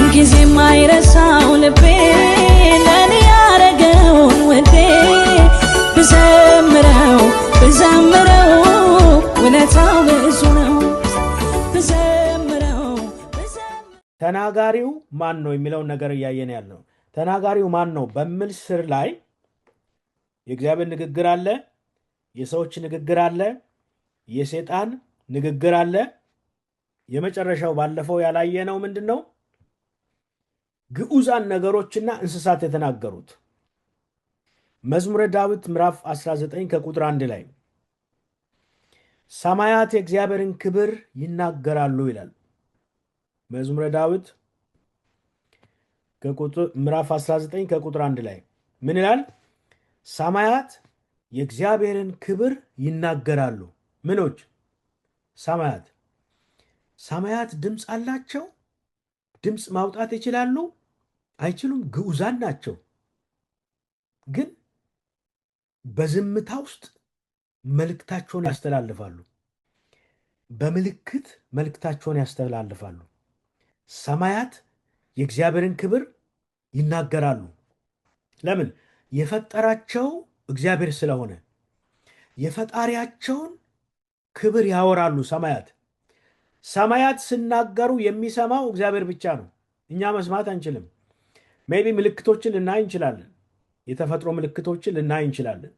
ምንጊዜ ማይረሳው ልቤ ለኔ ያረገውን ውዴ፣ ብዘምረው ብዘምረው ውለታው ብዙ ነው፣ ብዘምረው። ተናጋሪው ማን ነው የሚለውን ነገር እያየን ያለው፣ ተናጋሪው ማን ነው በሚል ስር ላይ የእግዚአብሔር ንግግር አለ፣ የሰዎች ንግግር አለ፣ የሰይጣን ንግግር አለ። የመጨረሻው ባለፈው ያላየነው ምንድን ነው? ግዑዛን ነገሮችና እንስሳት የተናገሩት። መዝሙረ ዳዊት ምዕራፍ 19 ከቁጥር 1 ላይ ሰማያት የእግዚአብሔርን ክብር ይናገራሉ ይላል። መዝሙረ ዳዊት ምዕራፍ 19 ከቁጥር 1 ላይ ምን ይላል? ሰማያት የእግዚአብሔርን ክብር ይናገራሉ። ምኖች? ሰማያት። ሰማያት ድምፅ አላቸው? ድምፅ ማውጣት ይችላሉ? አይችሉም። ግዑዛን ናቸው። ግን በዝምታ ውስጥ መልእክታቸውን ያስተላልፋሉ። በምልክት መልእክታቸውን ያስተላልፋሉ። ሰማያት የእግዚአብሔርን ክብር ይናገራሉ። ለምን? የፈጠራቸው እግዚአብሔር ስለሆነ የፈጣሪያቸውን ክብር ያወራሉ። ሰማያት። ሰማያት ሲናገሩ የሚሰማው እግዚአብሔር ብቻ ነው። እኛ መስማት አንችልም። Maybe ምልክቶችን ልናይ እንችላለን። የተፈጥሮ ምልክቶችን ልናይ እንችላለን።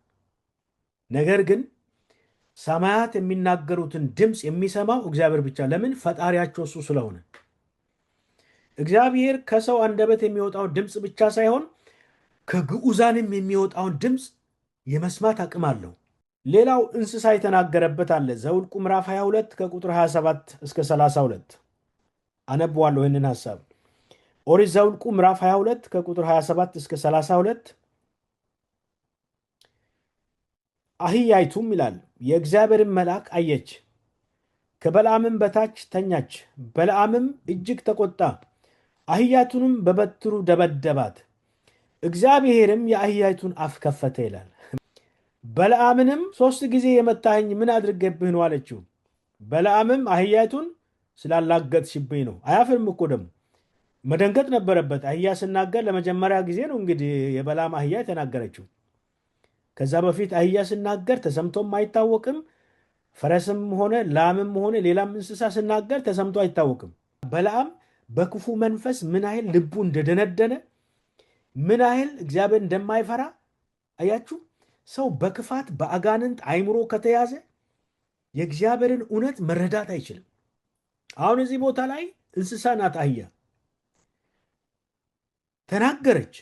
ነገር ግን ሰማያት የሚናገሩትን ድምፅ የሚሰማው እግዚአብሔር ብቻ። ለምን? ፈጣሪያቸው እሱ ስለሆነ። እግዚአብሔር ከሰው አንደበት የሚወጣውን ድምፅ ብቻ ሳይሆን ከግዑዛንም የሚወጣውን ድምፅ የመስማት አቅም አለው። ሌላው እንስሳ የተናገረበት አለ። ዘኍልቍ ምዕራፍ 22 ከቁጥር 27 እስከ 32 አነበዋለሁ ይህንን ሐሳብ። ኦሪት ዘኍልቍ ምዕራፍ 22 ከቁጥር 27 እስከ 32። አህያይቱም ይላል የእግዚአብሔርን መልአክ አየች፣ ከበለዓምም በታች ተኛች። በለዓምም እጅግ ተቆጣ፣ አህያይቱንም በበትሩ ደበደባት። እግዚአብሔርም የአህያይቱን አፍ ከፈተ ይላል። በለዓምንም 3 ጊዜ የመታኸኝ ምን አድርጌብህ ነው አለችው። በለዓምም አህያይቱን ስላላገጥሽብኝ ነው። አያፍርም እኮ ደግሞ፣ መደንገጥ ነበረበት። አህያ ስናገር ለመጀመሪያ ጊዜ ነው እንግዲህ የበለዓም አህያ የተናገረችው። ከዛ በፊት አህያ ስናገር ተሰምቶም አይታወቅም። ፈረስም ሆነ ላምም ሆነ ሌላም እንስሳ ስናገር ተሰምቶ አይታወቅም። በለዓም በክፉ መንፈስ ምን ያህል ልቡ እንደደነደነ፣ ምን ያህል እግዚአብሔር እንደማይፈራ አያችሁ። ሰው በክፋት በአጋንንት አይምሮ ከተያዘ የእግዚአብሔርን እውነት መረዳት አይችልም። አሁን እዚህ ቦታ ላይ እንስሳ ናት አህያ፣ ተናገረች።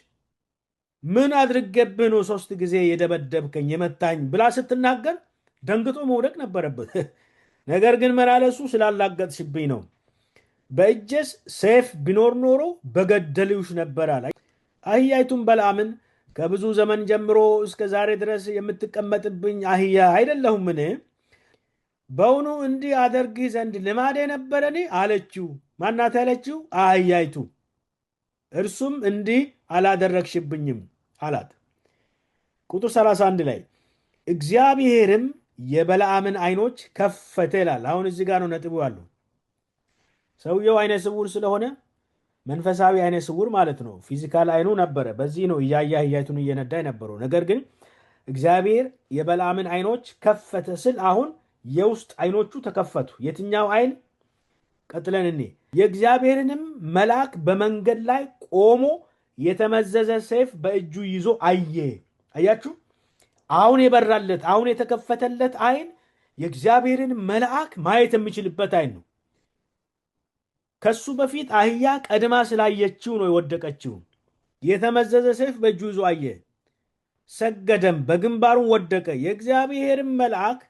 ምን አድርጌብህ ነው 3 ጊዜ የደበደብከኝ የመታኝ ብላ ስትናገር ደንግጦ መውደቅ ነበረበት። ነገር ግን መላለሱ ስላላገጥሽብኝ ነው፣ በእጄስ ሰይፍ ቢኖር ኖሮ በገደልሽ ነበር አለ። አህያይቱም በለዓምን ከብዙ ዘመን ጀምሮ እስከ ዛሬ ድረስ የምትቀመጥብኝ አህያ አይደለሁምን? በውኑ እንዲህ አደርግህ ዘንድ ልማዴ ነበረን? አለችው። ማናት ያለችው? አህያይቱ። እርሱም እንዲህ አላደረግሽብኝም አላት። ቁጥር 31 ላይ እግዚአብሔርም የበለዓምን አይኖች ከፈተ ይላል። አሁን እዚህ ጋር ነው ነጥቡ ያለው። ሰውየው አይነ ስውር ስለሆነ፣ መንፈሳዊ አይነ ስውር ማለት ነው። Physical አይኑ ነበረ። በዚህ ነው እያየ አህያይቱን እየነዳ የነበረው። ነገር ግን እግዚአብሔር የበለዓምን አይኖች ከፈተ ስል አሁን የውስጥ አይኖቹ ተከፈቱ። የትኛው አይን? ቀጥለን እኔ የእግዚአብሔርንም መልአክ በመንገድ ላይ ቆሞ የተመዘዘ ሰይፍ በእጁ ይዞ አየ። አያችሁ? አሁን የበራለት፣ አሁን የተከፈተለት አይን የእግዚአብሔርን መልአክ ማየት የሚችልበት አይን ነው። ከሱ በፊት አህያ ቀድማ ስላየችው ነው የወደቀችው። የተመዘዘ ሰይፍ በእጁ ይዞ አየ። ሰገደም፣ በግንባሩም ወደቀ። የእግዚአብሔርን መልአክ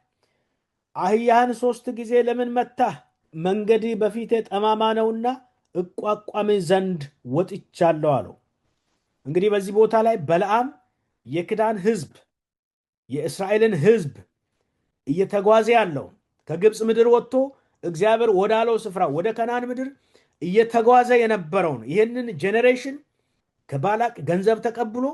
አህያህን 3 ጊዜ ለምን መታህ? መንገድህ በፊቴ ጠማማ ነውና እቋቋምህ ዘንድ ወጥቻለሁ አለው። እንግዲህ በዚህ ቦታ ላይ በለዓም የክዳን ሕዝብ፣ የእስራኤልን ሕዝብ እየተጓዘ ያለው፣ ከግብፅ ምድር ወጥቶ እግዚአብሔር ወዳለው ስፍራ ወደ ከነዓን ምድር እየተጓዘ የነበረውን ይህንን generation ከባላቅ ገንዘብ ተቀብሎ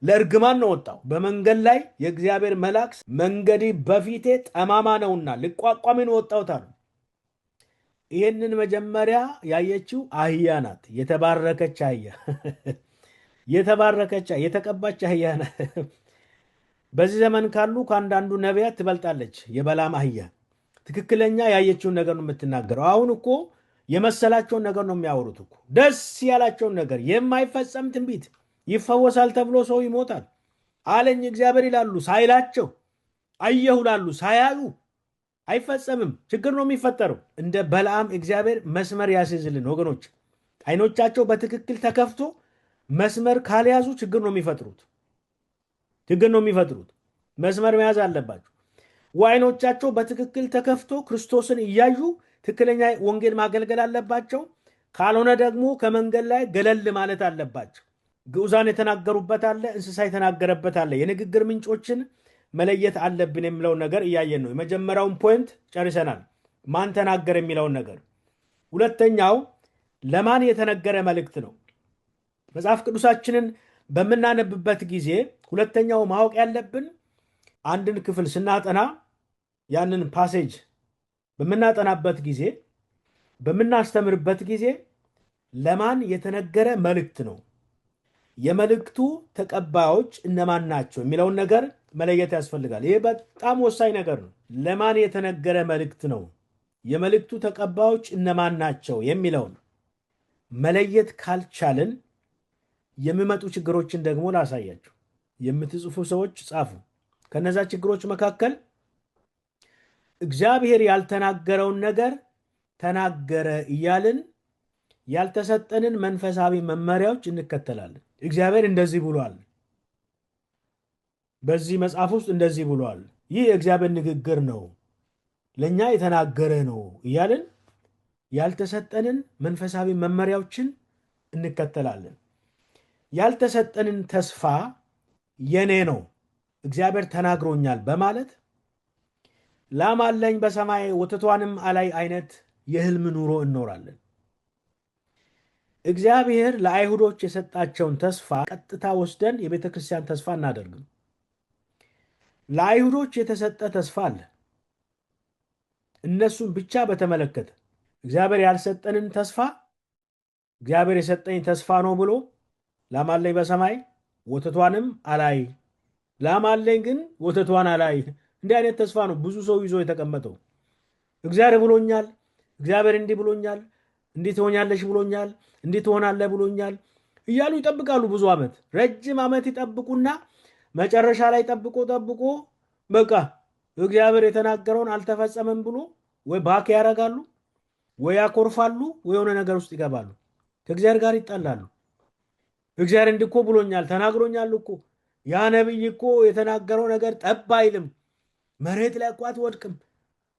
ለእርግማን ነው ወጣው። በመንገድ ላይ የእግዚአብሔር መልአክ መንገዴ በፊቴ ጠማማ ነውና ልቋቋም ነው ወጣሁት አለው። ይህንን መጀመሪያ ያየችው አህያ ናት። የተባረከች አህያ፣ የተባረከች የተቀባች አህያ ናት። በዚህ ዘመን ካሉ ከአንዳንዱ ነቢያት ትበልጣለች። የበላም አህያ ትክክለኛ ያየችውን ነገር ነው የምትናገረው። አሁን እኮ የመሰላቸውን ነገር ነው የሚያወሩት እኮ፣ ደስ ያላቸውን ነገር። የማይፈጸም ትንቢት፣ ይፈወሳል ተብሎ ሰው ይሞታል አለኝ እግዚአብሔር ይላሉ ሳይላቸው፣ አየሁ ይላሉ ሳያዩ፣ አይፈጸምም። ችግር ነው የሚፈጠረው። እንደ በለዓም እግዚአብሔር መስመር ያስይዝልን ወገኖች። አይኖቻቸው በትክክል ተከፍቶ መስመር ካልያዙ ችግር ነው የሚፈጥሩት። ችግር ነው የሚፈጥሩት። መስመር መያዝ አለባቸው። አይኖቻቸው በትክክል ተከፍቶ ክርስቶስን እያዩ ትክክለኛ ወንጌል ማገልገል አለባቸው። ካልሆነ ደግሞ ከመንገድ ላይ ገለል ማለት አለባቸው። ግዑዛን የተናገሩበት አለ፣ እንስሳ የተናገረበት አለ። የንግግር ምንጮችን መለየት አለብን የሚለውን ነገር እያየን ነው። የመጀመሪያውን point ጨርሰናል፣ ማን ተናገረ የሚለውን ነገር። ሁለተኛው ለማን የተነገረ መልእክት ነው። መጽሐፍ ቅዱሳችንን በምናነብበት ጊዜ ሁለተኛው ማወቅ ያለብን፣ አንድን ክፍል ስናጠና፣ ያንን passage በምናጠናበት ጊዜ፣ በምናስተምርበት ጊዜ ለማን የተነገረ መልእክት ነው፣ የመልእክቱ ተቀባዮች እነማን ናቸው የሚለውን ነገር መለየት ያስፈልጋል። ይህ በጣም ወሳኝ ነገር ነው። ለማን የተነገረ መልእክት ነው፣ የመልእክቱ ተቀባዮች እነማን ናቸው የሚለውን መለየት ካልቻልን የሚመጡ ችግሮችን ደግሞ ላሳያችሁ። የምትጽፉ ሰዎች ጻፉ። ከነዛ ችግሮች መካከል እግዚአብሔር ያልተናገረውን ነገር ተናገረ እያልን ያልተሰጠንን መንፈሳዊ መመሪያዎች እንከተላለን። እግዚአብሔር እንደዚህ ብሏል፣ በዚህ መጽሐፍ ውስጥ እንደዚህ ብሏል፣ ይህ የእግዚአብሔር ንግግር ነው፣ ለእኛ የተናገረ ነው እያልን ያልተሰጠንን መንፈሳዊ መመሪያዎችን እንከተላለን። ያልተሰጠንን ተስፋ የኔ ነው፣ እግዚአብሔር ተናግሮኛል በማለት ላም አለኝ በሰማይ ወተቷንም አላይ አይነት የህልም ኑሮ እንኖራለን። እግዚአብሔር ለአይሁዶች የሰጣቸውን ተስፋ ቀጥታ ወስደን የቤተ ክርስቲያን ተስፋ አናደርግም። ለአይሁዶች የተሰጠ ተስፋ አለ። እነሱን ብቻ በተመለከተ እግዚአብሔር ያልሰጠንን ተስፋ እግዚአብሔር የሰጠኝ ተስፋ ነው ብሎ ላም አለኝ በሰማይ ወተቷንም አላይ፣ ላም አለኝ ግን ወተቷን አላይ። እንዲህ አይነት ተስፋ ነው ብዙ ሰው ይዞ የተቀመጠው። እግዚአብሔር ብሎኛል፣ እግዚአብሔር እንዲህ ብሎኛል፣ እንዲህ ትሆኛለሽ ብሎኛል፣ እንዲህ ትሆናለህ ብሎኛል እያሉ ይጠብቃሉ። ብዙ ዓመት፣ ረጅም ዓመት ይጠብቁና መጨረሻ ላይ ጠብቆ ጠብቆ በቃ እግዚአብሔር የተናገረውን አልተፈጸመም ብሎ ወይ back ያደርጋሉ፣ ወይ ያኮርፋሉ፣ ወይ የሆነ ነገር ውስጥ ይገባሉ። ከእግዚአብሔር ጋር ይጣላሉ። እግዚአብሔር እንዲህ እኮ ብሎኛል፣ ተናግሮኛል እኮ፣ ያ ነቢይ እኮ የተናገረው ነገር ጠብ አይልም፣ መሬት ላይ እኮ አትወድቅም፣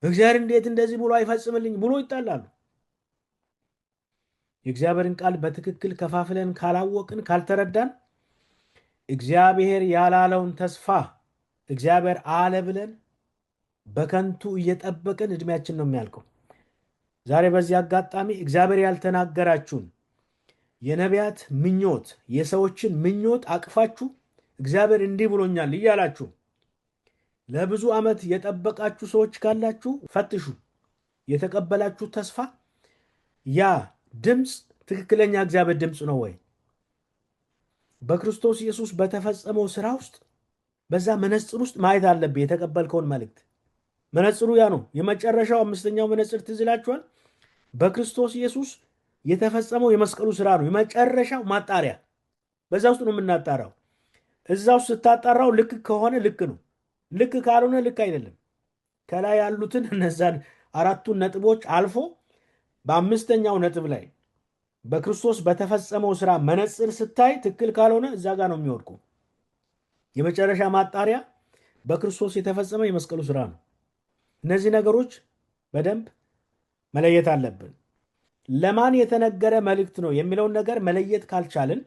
እግዚአብሔር እንዴት እንደዚህ ብሎ አይፈጽምልኝ ብሎ ይጣላሉ። የእግዚአብሔርን ቃል በትክክል ከፋፍለን ካላወቅን፣ ካልተረዳን፣ እግዚአብሔር ያላለውን ተስፋ እግዚአብሔር አለ ብለን በከንቱ እየጠበቅን እድሜያችን ነው የሚያልቀው። ዛሬ በዚህ አጋጣሚ እግዚአብሔር ያልተናገራችሁን የነቢያት ምኞት፣ የሰዎችን ምኞት አቅፋችሁ እግዚአብሔር እንዲህ ብሎኛል እያላችሁ ለብዙ ዓመት የጠበቃችሁ ሰዎች ካላችሁ ፈትሹ። የተቀበላችሁ ተስፋ ያ ድምፅ ትክክለኛ እግዚአብሔር ድምፅ ነው ወይ? በክርስቶስ ኢየሱስ በተፈጸመው ስራ ውስጥ፣ በዛ መነጽር ውስጥ ማየት አለብህ የተቀበልከውን መልእክት። መነጽሩ ያ ነው። የመጨረሻው አምስተኛው መነጽር ትዝ ይላችኋል። በክርስቶስ ኢየሱስ የተፈጸመው የመስቀሉ ስራ ነው። የመጨረሻው ማጣሪያ በዛ ውስጥ ነው የምናጣራው። እዛ ውስጥ ስታጣራው ልክ ከሆነ ልክ ነው፣ ልክ ካልሆነ ልክ አይደለም። ከላይ ያሉትን እነዛን አራቱን ነጥቦች አልፎ በአምስተኛው ነጥብ ላይ በክርስቶስ በተፈጸመው ስራ መነጽር ስታይ ትክክል ካልሆነ እዛ ጋር ነው የሚወድቁ። የመጨረሻ ማጣሪያ በክርስቶስ የተፈጸመ የመስቀሉ ስራ ነው። እነዚህ ነገሮች በደንብ መለየት አለብን። ለማን የተነገረ መልእክት ነው የሚለውን ነገር መለየት ካልቻልን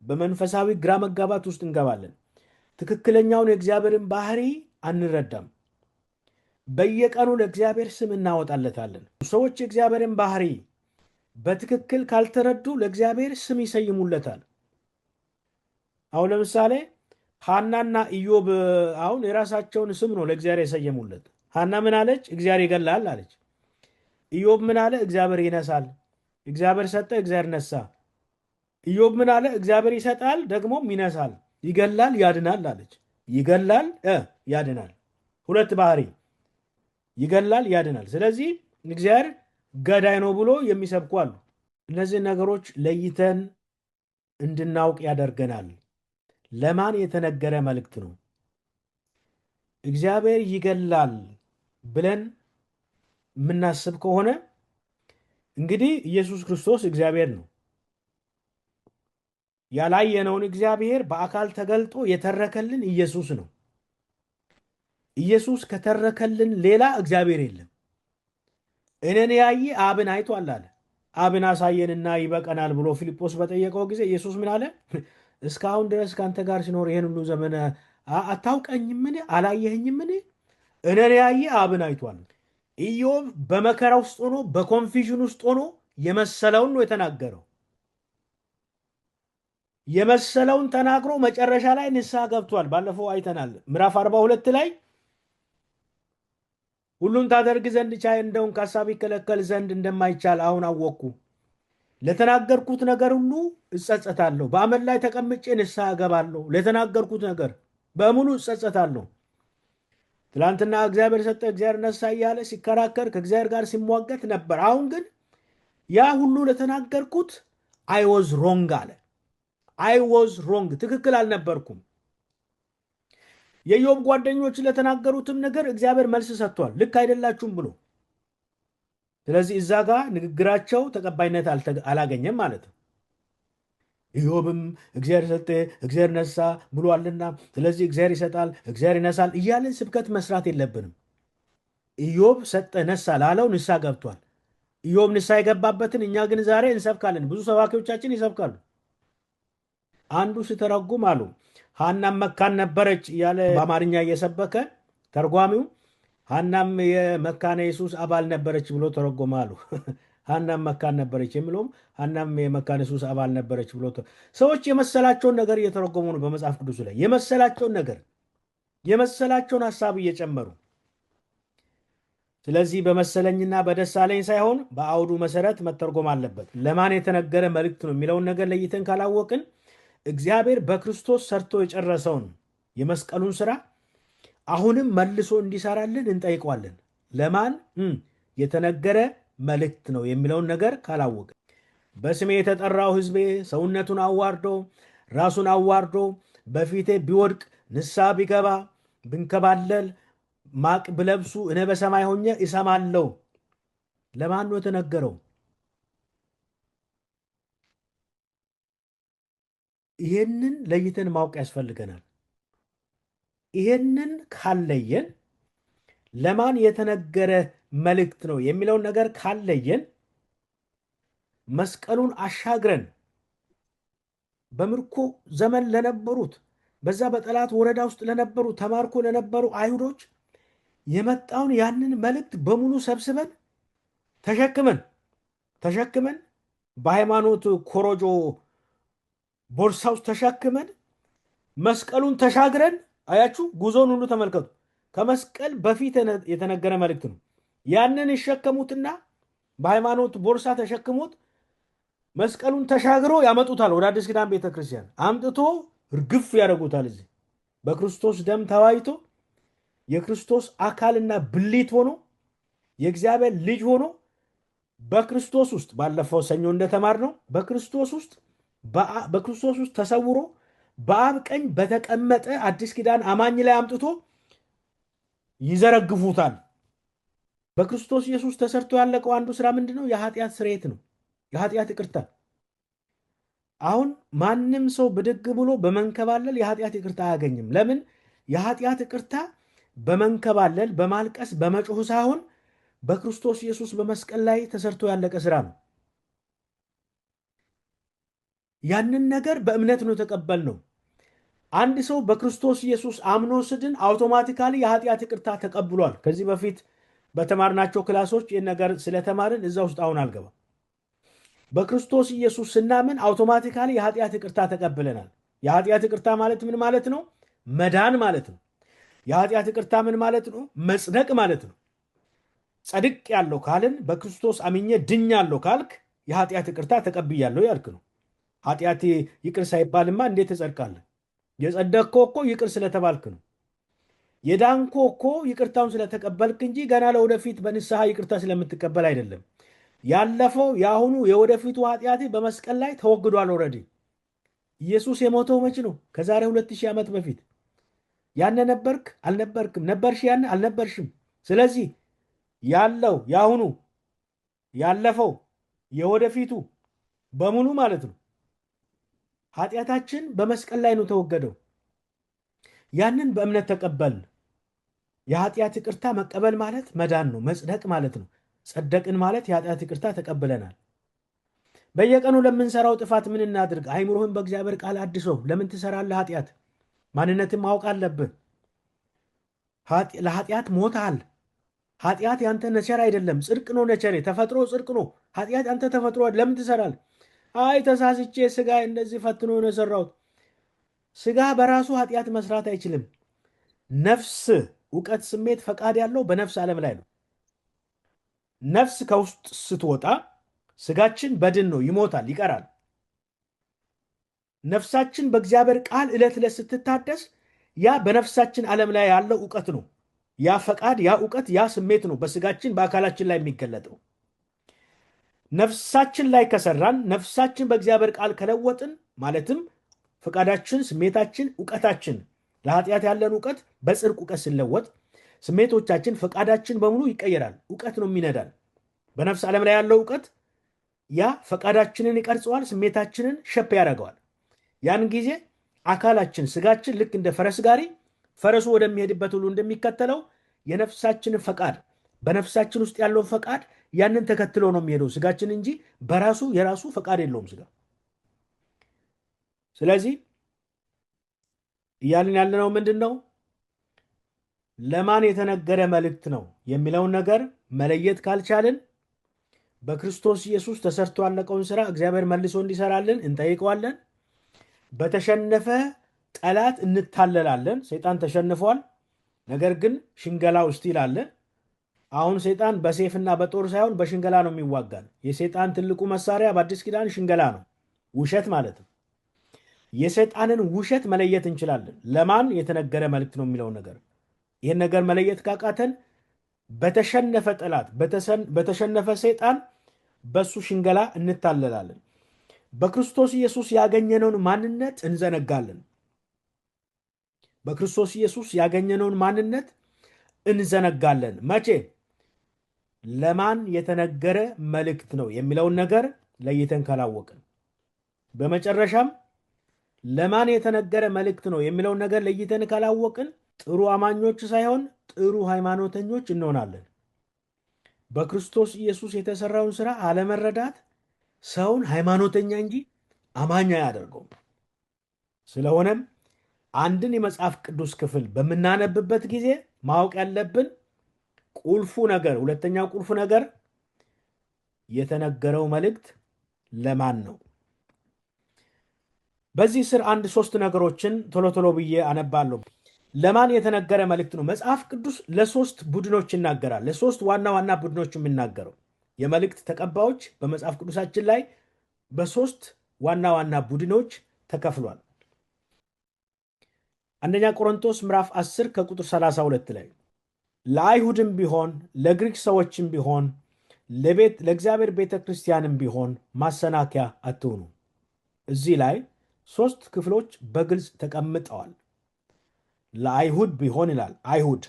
በመንፈሳዊ ግራ መጋባት ውስጥ እንገባለን። ትክክለኛውን የእግዚአብሔርን ባህሪ አንረዳም። በየቀኑ ለእግዚአብሔር ስም እናወጣለታለን። ሰዎች የእግዚአብሔርን ባህሪ በትክክል ካልተረዱ ለእግዚአብሔር ስም ይሰይሙለታል። አሁን ለምሳሌ ሐናና ኢዮብ አሁን የራሳቸውን ስም ነው ለእግዚአብሔር የሰየሙለት። ሐና ምን አለች? እግዚአብሔር ይገላል አለች። ኢዮብ ምን አለ? እግዚአብሔር ይነሳል። እግዚአብሔር ሰጠ፣ እግዚአብሔር ነሳ። ኢዮብ ምን አለ? እግዚአብሔር ይሰጣል ደግሞም ይነሳል፣ ይገላል፣ ያድናል አለች። ይገላል፣ ያድናል። ሁለት ባህሪ፣ ይገላል፣ ያድናል። ስለዚህ እግዚአብሔር ገዳይ ነው ብሎ የሚሰብኩ አሉ። እነዚህ ነገሮች ለይተን እንድናውቅ ያደርገናል። ለማን የተነገረ መልእክት ነው? እግዚአብሔር ይገላል ብለን የምናስብ ከሆነ እንግዲህ ኢየሱስ ክርስቶስ እግዚአብሔር ነው። ያላየነውን እግዚአብሔር በአካል ተገልጦ የተረከልን ኢየሱስ ነው። ኢየሱስ ከተረከልን ሌላ እግዚአብሔር የለም። እኔን ያየ አብን አይቷል አለ። አብን አሳየንና ይበቀናል ብሎ ፊልጶስ በጠየቀው ጊዜ ኢየሱስ ምን አለ? እስካሁን ድረስ ከአንተ ጋር ሲኖር ይህን ሁሉ ዘመን አታውቀኝምን? አላየኸኝምን? እኔን ያየ አብን አይቷል። ኢዮብ በመከራ ውስጥ ሆኖ በ confusion ውስጥ ሆኖ የመሰለውን ነው የተናገረው። የመሰለውን ተናግሮ መጨረሻ ላይ ንስሐ ገብቷል። ባለፈው አይተናል። ምዕራፍ 42 ላይ ሁሉን ታደርግ ዘንድ ቻይ እንደሆንክ ከሀሳብ ይከለከል ዘንድ እንደማይቻል አሁን አወቅኩ። ለተናገርኩት ነገር ሁሉ እጸጸታለሁ። በአመድ ላይ ተቀምጬ ንስሐ እገባለሁ። ለተናገርኩት ነገር በሙሉ እጸጸታለሁ። ትላንትና እግዚአብሔር ሰጠ፣ እግዚአብሔር ነሳ እያለ ሲከራከር ከእግዚአብሔር ጋር ሲሟገት ነበር። አሁን ግን ያ ሁሉ ለተናገርኩት I was wrong አለ። I was wrong፣ ትክክል አልነበርኩም። የኢዮብ ጓደኞች ለተናገሩትም ነገር እግዚአብሔር መልስ ሰጥቷል፣ ልክ አይደላችሁም ብሎ። ስለዚህ እዛ ጋር ንግግራቸው ተቀባይነት አላገኘም ማለት ነው። ኢዮብም እግዚአብሔር ሰጠ እግዚአብሔር ነሳ ብሏልና ስለዚህ እግዚአብሔር ይሰጣል እግዚአብሔር ይነሳል እያልን ስብከት መስራት የለብንም። ኢዮብ ሰጠ ነሳ ላለው ንስሐ ገብቷል። ኢዮብ ንስሐ የገባበትን እኛ ግን ዛሬ እንሰብካለን። ብዙ ሰባኪዎቻችን ይሰብካሉ። አንዱ ሲተረጉም አሉ ሐናም መካን ነበረች እያለ በአማርኛ እየሰበከ ተርጓሚው ሐናም የመካነ ኢየሱስ አባል ነበረች ብሎ ተረጎመ አሉ። ሐናም መካን ነበረች የሚለውም ሐናም የመካነ ኢየሱስ አባል ነበረች ብሎ ሰዎች የመሰላቸውን ነገር እየተረጎሙ ነው። በመጽሐፍ ቅዱሱ ላይ የመሰላቸውን ነገር የመሰላቸውን ሀሳብ እየጨመሩ። ስለዚህ በመሰለኝና በደሳለኝ ሳይሆን በአውዱ መሰረት መተርጎም አለበት። ለማን የተነገረ መልእክት ነው የሚለውን ነገር ለይተን ካላወቅን እግዚአብሔር በክርስቶስ ሰርቶ የጨረሰውን የመስቀሉን ስራ አሁንም መልሶ እንዲሰራልን እንጠይቀዋለን። ለማን የተነገረ መልእክት ነው የሚለውን ነገር ካላወቅን፣ በስሜ የተጠራው ሕዝቤ ሰውነቱን አዋርዶ ራሱን አዋርዶ በፊቴ ቢወድቅ ንስሐ ቢገባ ብንከባለል ማቅ ብለብሱ እኔ በሰማይ ሆኜ እሰማለሁ። ለማን ነው የተነገረው? ይሄንን ለይተን ማወቅ ያስፈልገናል። ይሄንን ካለየን፣ ለማን የተነገረ መልእክት ነው የሚለውን ነገር ካለየን፣ መስቀሉን አሻግረን በምርኮ ዘመን ለነበሩት፣ በዛ በጠላት ወረዳ ውስጥ ለነበሩ፣ ተማርኮ ለነበሩ አይሁዶች የመጣውን ያንን መልእክት በሙሉ ሰብስበን ተሸክመን በሃይማኖት ኮሮጆ ቦርሳ ውስጥ ተሸክመን መስቀሉን ተሻግረን፣ አያችሁ፣ ጉዞውን ሁሉ ተመልከቱ። ከመስቀል በፊት የተነገረ መልእክት ነው። ያንን ይሸከሙትና በሃይማኖት ቦርሳ ተሸክሙት መስቀሉን ተሻግሮ ያመጡታል። ወደ አዲስ ኪዳን ቤተክርስቲያን አምጥቶ እርግፍ ያደርጉታል። እዚህ በክርስቶስ ደም ተዋጅቶ የክርስቶስ አካልና ብልት ሆኖ የእግዚአብሔር ልጅ ሆኖ በክርስቶስ ውስጥ፣ ባለፈው ሰኞ እንደተማርነው፣ በክርስቶስ ውስጥ ተሰውሮ በአብ ቀኝ በተቀመጠ አዲስ ኪዳን አማኝ ላይ አምጥቶ ይዘረግፉታል። በክርስቶስ ኢየሱስ ተሰርቶ ያለቀው አንዱ ስራ ምንድን ነው? የኃጢአት ስርየት ነው። የኃጢአት ይቅርታ። አሁን ማንም ሰው ብድግ ብሎ በመንከባለል የኃጢአት ይቅርታ አያገኝም። ለምን? የኃጢአት ይቅርታ በመንከባለል፣ በማልቀስ፣ በመጮህ ሳይሆን በክርስቶስ ኢየሱስ በመስቀል ላይ ተሰርቶ ያለቀ ስራ ነው። ያንን ነገር በእምነት ነው የተቀበልነው። አንድ ሰው በክርስቶስ ኢየሱስ አምኖ ሲድን automatically የኃጢአት ይቅርታ ተቀብሏል። ከዚህ በፊት በተማርናቸው ክላሶች ይህን ነገር ስለተማርን እዛ ውስጥ አሁን አልገባም። በክርስቶስ ኢየሱስ ስናምን automatically የኃጢአት ይቅርታ ተቀብለናል። የኃጢአት ይቅርታ ማለት ምን ማለት ነው? መዳን ማለት ነው። የኃጢአት ይቅርታ ምን ማለት ነው? መጽደቅ ማለት ነው። ጸድቄያለሁ ካልን፣ በክርስቶስ አምኜ ድኛለሁ ካልክ የኃጢአት ይቅርታ ተቀብያለሁ ያልክ ነው። ኃጢአት ይቅር ሳይባልማ እንዴት ትጸድቃለህ? የጸደቅከው እኮ ይቅር ስለተባልክ ነው። የዳንከው እኮ ይቅርታውን ስለተቀበልክ እንጂ ገና ለወደፊት በንስሐ ይቅርታ ስለምትቀበል አይደለም። ያለፈው፣ የአሁኑ፣ የወደፊቱ ኃጢአት በመስቀል ላይ ተወግዷል። Already ኢየሱስ የሞተው መች ነው? ከዛሬ 2000 ዓመት በፊት። ያነ ነበርክ አልነበርክም? ነበርሽ ያነ አልነበርሽም? ስለዚህ ያለው፣ የአሁኑ፣ ያለፈው፣ የወደፊቱ በሙሉ ማለት ነው ኃጢአታችን በመስቀል ላይ ነው ተወገደው። ያንን በእምነት ተቀበልን። የኃጢአት ይቅርታ መቀበል ማለት መዳን ነው፣ መጽደቅ ማለት ነው። ጸደቅን ማለት የኃጢአት ይቅርታ ተቀብለናል። በየቀኑ ለምንሰራው ጥፋት ምን እናድርግ? አይምሮህን በእግዚአብሔር ቃል አድሰው። ለምን ትሰራለህ ኃጢአት? ማንነትን ማወቅ አለብህ። ለኃጢአት ሞተሃል። ኃጢአት ያንተ nature አይደለም፣ ጽድቅ ነው nature። ተፈጥሮ ጽድቅ ነው። ኃጢአት ያንተ ተፈጥሮ፣ ለምን ትሰራለህ? አይ ተሳስቼ ስጋ እንደዚህ ፈትኖ ነው የሰራሁት። ስጋ በራሱ ኃጢአት መስራት አይችልም። ነፍስ፣ እውቀት፣ ስሜት፣ ፈቃድ ያለው በነፍስ ዓለም ላይ ነው። ነፍስ ከውስጥ ስትወጣ ስጋችን በድን ነው፣ ይሞታል፣ ይቀራል። ነፍሳችን በእግዚአብሔር ቃል ዕለት ዕለት ስትታደስ ያ በነፍሳችን ዓለም ላይ ያለው እውቀት ነው። ያ ፈቃድ፣ ያ እውቀት፣ ያ ስሜት ነው በስጋችን በአካላችን ላይ የሚገለጠው። ነፍሳችን ላይ ከሰራን፣ ነፍሳችን በእግዚአብሔር ቃል ከለወጥን፣ ማለትም ፈቃዳችን፣ ስሜታችን፣ እውቀታችን፣ ለኃጢአት ያለን እውቀት በጽድቅ እውቀት ሲለወጥ ስሜቶቻችን፣ ፈቃዳችን በሙሉ ይቀየራል። እውቀት ነው የሚነዳን። በነፍስ ዓለም ላይ ያለው እውቀት ያ ፈቃዳችንን ይቀርጸዋል፣ ስሜታችንን shape ያደርገዋል። ያን ጊዜ አካላችን፣ ስጋችን ልክ እንደ ፈረስ ጋሪ ፈረሱ ወደሚሄድበት ሁሉ እንደሚከተለው የነፍሳችንን ፈቃድ፣ በነፍሳችን ውስጥ ያለውን ፈቃድ ያንን ተከትሎ ነው የሚሄደው ስጋችን እንጂ በራሱ የራሱ ፈቃድ የለውም ስጋ። ስለዚህ እያልን ያለነው ምንድን ነው? ለማን የተነገረ መልእክት ነው የሚለውን ነገር መለየት ካልቻልን በክርስቶስ ኢየሱስ ተሰርቶ ያለቀውን ስራ እግዚአብሔር መልሶ እንዲሰራልን እንጠይቀዋለን። በተሸነፈ ጠላት እንታለላለን። ሰይጣን ተሸንፏል። ነገር ግን ሽንገላው still አለ። አሁን ሰይጣን በሰይፍና በጦር ሳይሆን በሽንገላ ነው የሚዋጋን። የሰይጣን ትልቁ መሳሪያ በአዲስ ኪዳን ሽንገላ ነው፣ ውሸት ማለት ነው። የሰይጣንን ውሸት መለየት እንችላለን። ለማን የተነገረ መልእክት ነው የሚለውን ነገር፣ ይህን ነገር መለየት ካቃተን በተሸነፈ ጠላት፣ በተሸነፈ ሰይጣን፣ በሱ ሽንገላ እንታለላለን። በክርስቶስ ኢየሱስ ያገኘነውን ማንነት እንዘነጋለን። በክርስቶስ ኢየሱስ ያገኘነውን ማንነት እንዘነጋለን። መቼ? ለማን የተነገረ መልእክት ነው የሚለውን ነገር ለይተን ካላወቅን። በመጨረሻም ለማን የተነገረ መልእክት ነው የሚለውን ነገር ለይተን ካላወቅን ጥሩ አማኞች ሳይሆን ጥሩ ሃይማኖተኞች እንሆናለን። በክርስቶስ ኢየሱስ የተሰራውን ስራ አለመረዳት ሰውን ሃይማኖተኛ እንጂ አማኝ አያደርገውም። ስለሆነም አንድን የመጽሐፍ ቅዱስ ክፍል በምናነብበት ጊዜ ማወቅ ያለብን ቁልፉ ነገር፣ ሁለተኛው ቁልፉ ነገር የተነገረው መልእክት ለማን ነው? በዚህ ስር አንድ ሶስት ነገሮችን ቶሎ ቶሎ ብዬ አነባለሁ። ለማን የተነገረ መልእክት ነው? መጽሐፍ ቅዱስ ለሶስት ቡድኖች ይናገራል። ለሶስት ዋና ዋና ቡድኖች የሚናገረው የመልእክት ተቀባዮች በመጽሐፍ ቅዱሳችን ላይ በሶስት ዋና ዋና ቡድኖች ተከፍሏል። አንደኛ ቆሮንቶስ ምዕራፍ 10 ከቁጥር 32 ላይ ለአይሁድም ቢሆን ለግሪክ ሰዎችም ቢሆን ለቤት ለእግዚአብሔር ቤተ ክርስቲያንም ቢሆን ማሰናከያ አትሁኑ። እዚህ ላይ ሶስት ክፍሎች በግልጽ ተቀምጠዋል። ለአይሁድ ቢሆን ይላል አይሁድ፣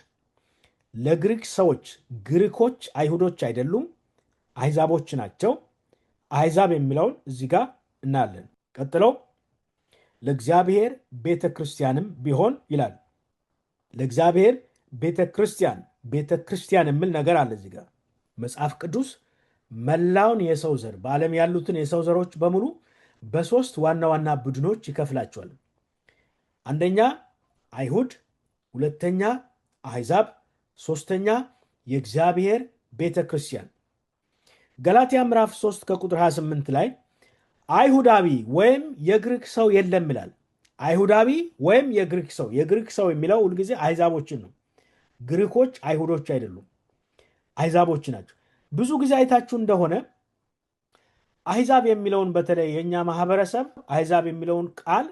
ለግሪክ ሰዎች፣ ግሪኮች አይሁዶች አይደሉም፣ አሕዛቦች ናቸው። አሕዛብ የሚለውን እዚህ ጋር እናያለን። ቀጥሎ ለእግዚአብሔር ቤተ ክርስቲያንም ቢሆን ይላል። ለእግዚአብሔር ቤተ ክርስቲያን፣ ቤተ ክርስቲያን የሚል ነገር አለ እዚህ ጋር። መጽሐፍ ቅዱስ መላውን የሰው ዘር፣ በዓለም ያሉትን የሰው ዘሮች በሙሉ በሶስት ዋና ዋና ቡድኖች ይከፍላቸዋል። አንደኛ አይሁድ፣ ሁለተኛ አሕዛብ፣ ሶስተኛ የእግዚአብሔር ቤተ ክርስቲያን። ገላትያ ምዕራፍ 3 ከቁጥር 28 ላይ አይሁዳዊ ወይም የግሪክ ሰው የለም ይላል። አይሁዳዊ ወይም የግሪክ ሰው፣ የግሪክ ሰው የሚለው ሁልጊዜ አሕዛቦችን ነው። ግሪኮች አይሁዶች አይደሉም። አሕዛቦች ናቸው። ብዙ ጊዜ አይታችሁ እንደሆነ አሕዛብ የሚለውን በተለይ የእኛ ማህበረሰብ አሕዛብ የሚለውን ቃል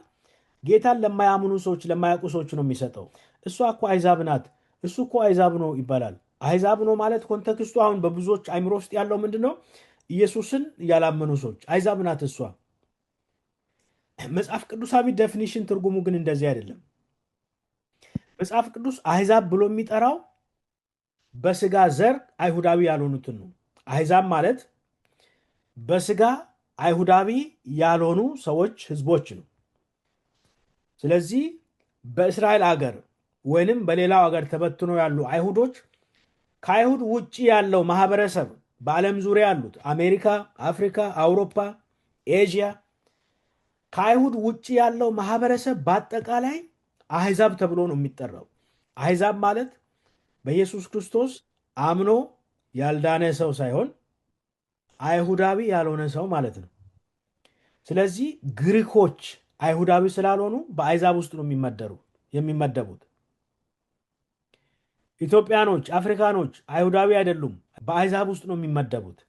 ጌታን ለማያምኑ ሰዎች፣ ለማያውቁ ሰዎች ነው የሚሰጠው። እሷ እኮ አሕዛብ ናት፣ እሱ እኮ አሕዛብ ነው ይባላል። አሕዛብ ነው ማለት context ኡ አሁን በብዙዎች አይምሮ ውስጥ ያለው ምንድን ነው? ኢየሱስን ያላመኑ ሰዎች አሕዛብ ናት እሷ። መጽሐፍ ቅዱሳዊ definition ትርጉሙ ግን እንደዚህ አይደለም። መጽሐፍ ቅዱስ አሕዛብ ብሎ የሚጠራው በስጋ ዘር አይሁዳዊ ያልሆኑትን ነው። አሕዛብ ማለት በስጋ አይሁዳዊ ያልሆኑ ሰዎች፣ ህዝቦች ነው። ስለዚህ በእስራኤል አገር ወይንም በሌላው አገር ተበትኖ ያሉ አይሁዶች፣ ከአይሁድ ውጭ ያለው ማህበረሰብ፣ በዓለም ዙሪያ ያሉት አሜሪካ፣ አፍሪካ፣ አውሮፓ፣ ኤዥያ፣ ከአይሁድ ውጭ ያለው ማህበረሰብ በአጠቃላይ አሕዛብ ተብሎ ነው የሚጠራው። አሕዛብ ማለት በኢየሱስ ክርስቶስ አምኖ ያልዳነ ሰው ሳይሆን አይሁዳዊ ያልሆነ ሰው ማለት ነው። ስለዚህ ግሪኮች አይሁዳዊ ስላልሆኑ በአሕዛብ ውስጥ ነው የሚመደቡት። ኢትዮጵያኖች፣ አፍሪካኖች አይሁዳዊ አይደሉም፣ በአሕዛብ ውስጥ ነው የሚመደቡት።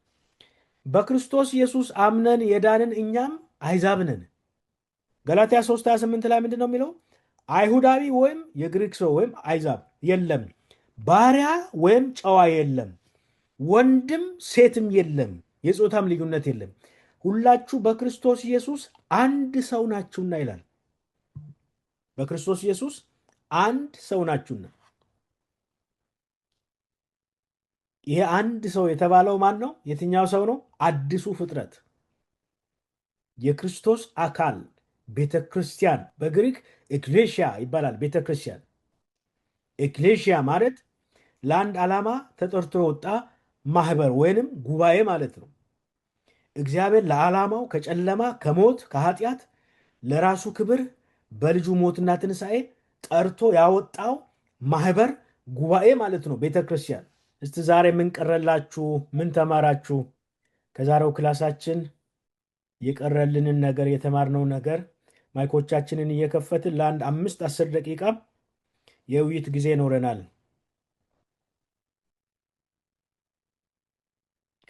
በክርስቶስ ኢየሱስ አምነን የዳንን እኛም አሕዛብ ነን። ገላትያ 3:28 ላይ ምንድን ነው የሚለው? አይሁዳዊ ወይም የግሪክ ሰው ወይም አሕዛብ የለም፣ ባሪያ ወይም ጨዋ የለም፣ ወንድም ሴትም የለም፣ የጾታም ልዩነት የለም፣ ሁላችሁ በክርስቶስ ኢየሱስ አንድ ሰው ናችሁና ይላል። በክርስቶስ ኢየሱስ አንድ ሰው ናችሁና። ይሄ አንድ ሰው የተባለው ማን ነው? የትኛው ሰው ነው? አዲሱ ፍጥረት፣ የክርስቶስ አካል ቤተ ክርስቲያን። በግሪክ ኤክሌሽያ ይባላል። ቤተ ክርስቲያን፣ ኤክሌሽያ ማለት ለአንድ ዓላማ ተጠርቶ የወጣ ማህበር ወይንም ጉባኤ ማለት ነው። እግዚአብሔር ለዓላማው ከጨለማ፣ ከሞት፣ ከኃጢአት ለራሱ ክብር በልጁ ሞትና ትንሣኤ ጠርቶ ያወጣው ማህበር፣ ጉባኤ ማለት ነው ቤተ ክርስቲያን። እስቲ ዛሬ ምን ቀረላችሁ? ምን ተማራችሁ? ከዛሬው class ኣችን የቀረልንን ነገር፣ የተማርነው ነገር mic ኦቻችንን እየከፈትን ለአንድ 5-10 ደቂቃ የውይይት ጊዜ ይኖረናል።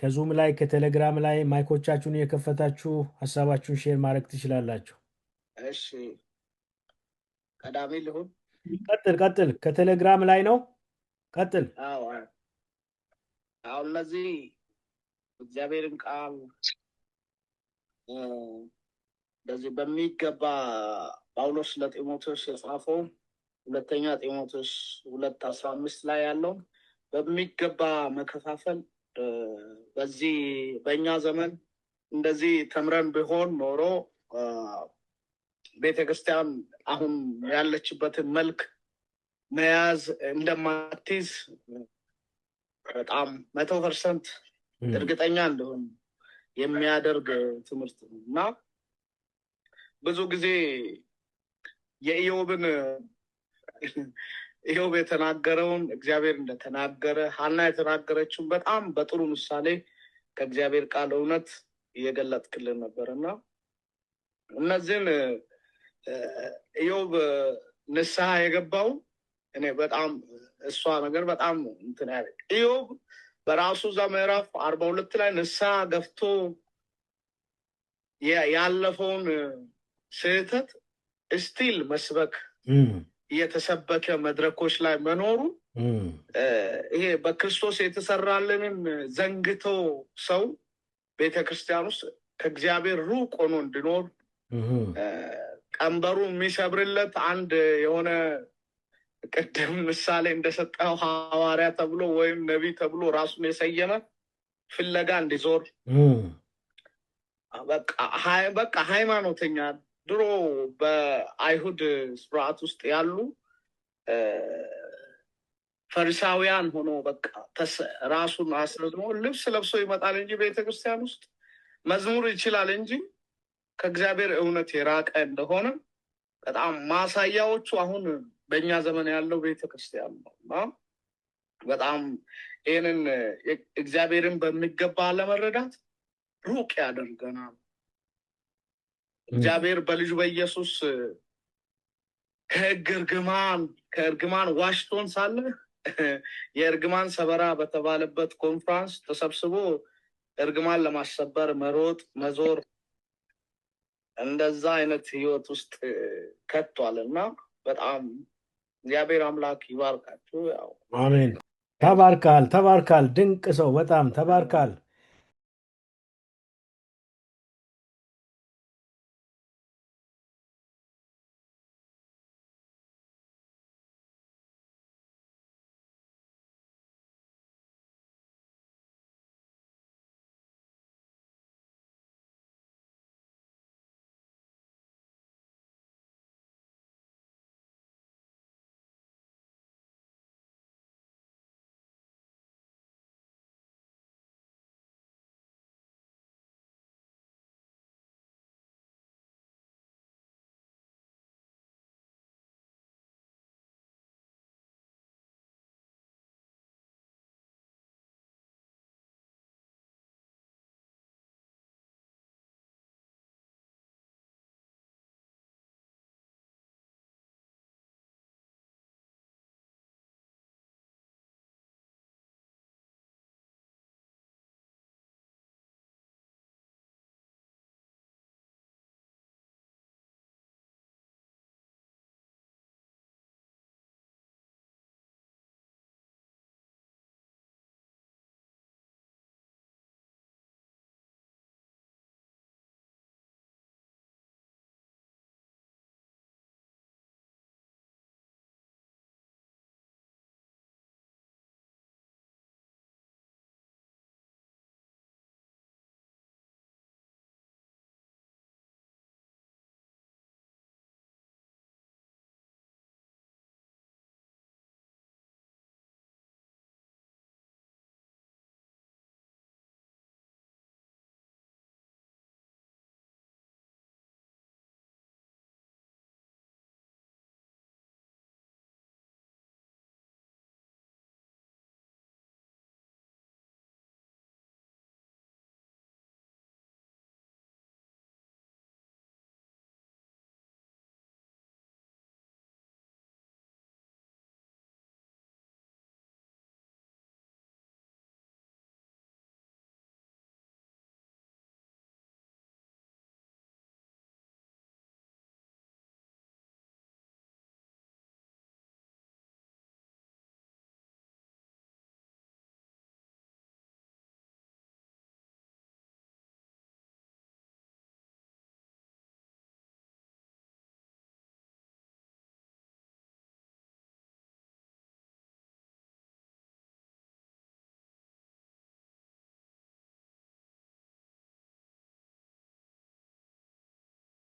ከ Zoom ላይ፣ ከቴሌግራም ላይ mic ኦቻችሁን እየከፈታችሁ ሀሳባችሁን share ማድረግ ትችላላችሁ። እሺ፣ ቀዳሚ ልሁን። ቀጥል ቀጥል። ከቴሌግራም ላይ ነው። ቀጥል። አዎ፣ አሁን እነዚህ እግዚአብሔርን ቃል እንደዚህ በሚገባ ጳውሎስ ለጢሞቴዎስ የጻፈው ሁለተኛ ጢሞቴዎስ 2:15 ላይ ያለው በሚገባ መከፋፈል በዚህ በእኛ ዘመን እንደዚህ ተምረን ቢሆን ኖሮ ቤተክርስቲያን አሁን ያለችበትን መልክ መያዝ እንደማትይዝ በጣም 100% እርግጠኛ እንደሆን የሚያደርግ ትምህርት ነው። እና ብዙ ጊዜ የኢዮብን፣ ኢዮብ የተናገረውን እግዚአብሔር እንደተናገረ፣ ሀና የተናገረችውን በጣም በጥሩ ምሳሌ ከእግዚአብሔር ቃል እውነት እየገለጥክልን ነበር። እና እነዚህን ኢዮብ ንስሐ የገባው እኔ በጣም እሷ ነገር በጣም እንትን ያለ ኢዮብ በራሱ እዛ ምዕራፍ 42 ላይ ንስሐ ገፍቶ ያለፈውን ስህተት still መስበክ እየተሰበከ መድረኮች ላይ መኖሩ ይሄ በክርስቶስ የተሰራልንን ዘንግቶ ሰው ቤተክርስቲያን ውስጥ ከእግዚአብሔር ሩቅ ሆኖ እንዲኖር፣ ቀንበሩ የሚሰብርለት አንድ የሆነ ቅድም ምሳሌ እንደሰጠው ሐዋርያ ተብሎ ወይም ነቢይ ተብሎ ራሱን የሰየመ ፍለጋ እንዲዞር፣ በቃ ሃይማኖተኛ፣ ድሮ በአይሁድ ስርዓት ውስጥ ያሉ ፈሪሳውያን ሆኖ በቃ ራሱን አስረዝሞ ልብስ ለብሶ ይመጣል እንጂ ቤተክርስቲያን ውስጥ መዝሙር ይችላል እንጂ ከእግዚአብሔር እውነት የራቀ እንደሆነ በጣም ማሳያዎቹ አሁን በእኛ ዘመን ያለው ቤተክርስቲያን ነው። እና በጣም ይህንን እግዚአብሔርን በሚገባ ለመረዳት ሩቅ ያደርገናል። እግዚአብሔር በልጁ በኢየሱስ ከሕግ እርግማን ከእርግማን ዋሽቶን ሳለ የእርግማን ሰበራ በተባለበት ኮንፍራንስ ተሰብስቦ እርግማን ለማሰበር መሮጥ፣ መዞር እንደዛ አይነት ህይወት ውስጥ ከቷል እና በጣም እግዚአብሔር አምላክ ይባርካችሁ። ያው አሜን። ተባርካል፣ ተባርካል። ድንቅ ሰው፣ በጣም ተባርካል።